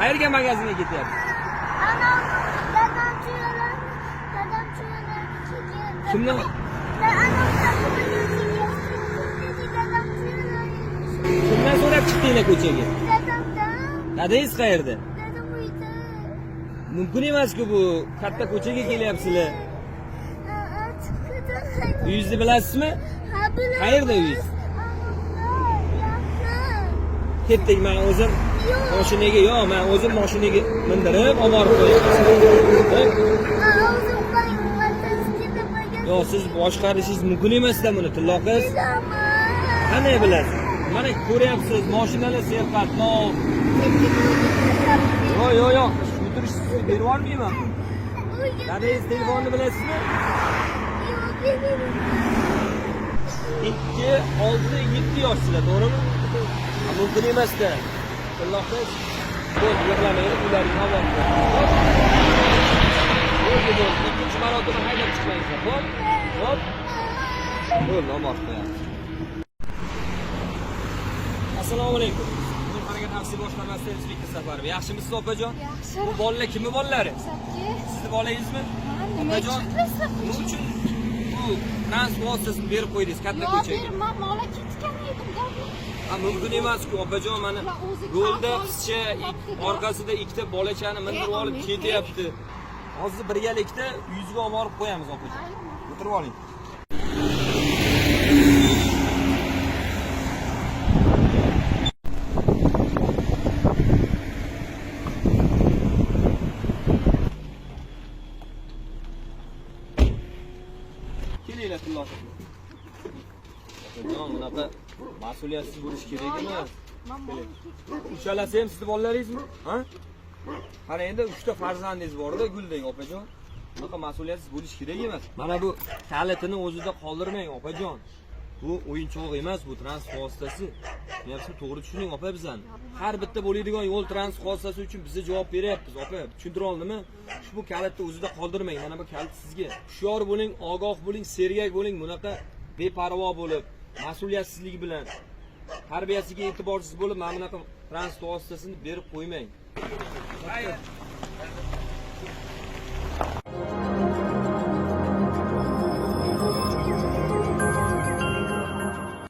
Qayerga magazinga ketyapsiz? Anam, dadam tuyalarni, dadam tuyalarni ketyapti. Kimdan? Anam dedi, dadam tuyalarni. Kimdan so'rab chiqdinglar ko'chaga? Dadamdan. Dadangiz qayerda? Dadam uyda. Mumkin emas-ku bu. Katta ko'chaga kelyapsizlar. Chiqdi. Uyingizni bilasizmi? Ha, bilamiz. Qayerda uyingiz? Anamda, yaqin. Ketdik, men o'zim Yo'q. mashinaga, yo'q, men o'zim mashinaga mindirib olib borib qo'yaman. Xo'p? Ha, o'zim qayerga ketib qolgan. Yo'q, siz boshqarishingiz mumkin emasda buni, Tillo qiz. Bilaman. Qanday bilasiz? Mana ko'ryapsiz, mashinalar serqatnov. Yo'q, yo'q, yo'q. O'tirish sizga berib yubormayman. Dadangiz telefonni bilasizmi? Yo'q, bilmayman. 2, 6, 7 yoshsizlar, to'g'rimi? Ha, mumkin emasda. Tillo qiz, bo'ldi, yig'lamang, uylaringni olib borib qo'yamiz. Bo'ldi, bo'ldi. Ikkinchi marotaba haydab chiqmaysizlar, xo'p? Xo'p? Bo'ldi, olib borib qo'yamiz. Assalomu alaykum. Yo'l harakati xavfsizligi boshqarmasida inspektor Safarov. Yaxshimisiz, opajon? Yaxshi. Bu bolalar kimni bolalari? Sakki. Sizni bolangizmi? Ha, nima Opajon, chiqdingizlar? nima uchun bu transport vositasini berib qo'ydingiz katta Yo'q, ko'chaga? berman, mola ketgan edim, gapni. Ha, mumkin emas-ku, opajon, mana Ya, o'zi yo'lda kalta qizcha topdi-da. orqasida ikkita bolachani mindirib E, olib olmaydi. ketyapti. Hozir birgalikda uyingizga olib borib qo'yamiz, opajon. O'tirib oling. Kelinglar, Tillo. Opajon, bunaqa mas'uliyatsiz bo'lish kerak emas. Man mola ketgan. Uchalasi ham sizni bolalaringizmi? Ha? Qara endi 3 ta farzandingiz bor-da, guldek opajon. Bunaqa mas'uliyatsiz bo'lish kerak emas. Mana bu kalitini o'zida qoldirmang, opajon. Bu o'yinchoq emas, bu transport vositasi. Tushunyapsizmi? To'g'ri tushuning, opa, bizani. Har bitta bo'ladigan yo'l transport vositasi uchun biza javob beryapmiz, opa. Tushuntira oldimmi? Ushbu kalitni o'zida qoldirmang. Mana bu kalit sizga. Hushyor bo'ling, ogoh bo'ling, sergak bo'ling. Bunaqa beparvo bo'lib, mas'uliyatsizlik bilan, tarbiyasiga e'tiborsiz bo'lib, mana bunaqa transport vositasini berib qo'ymang.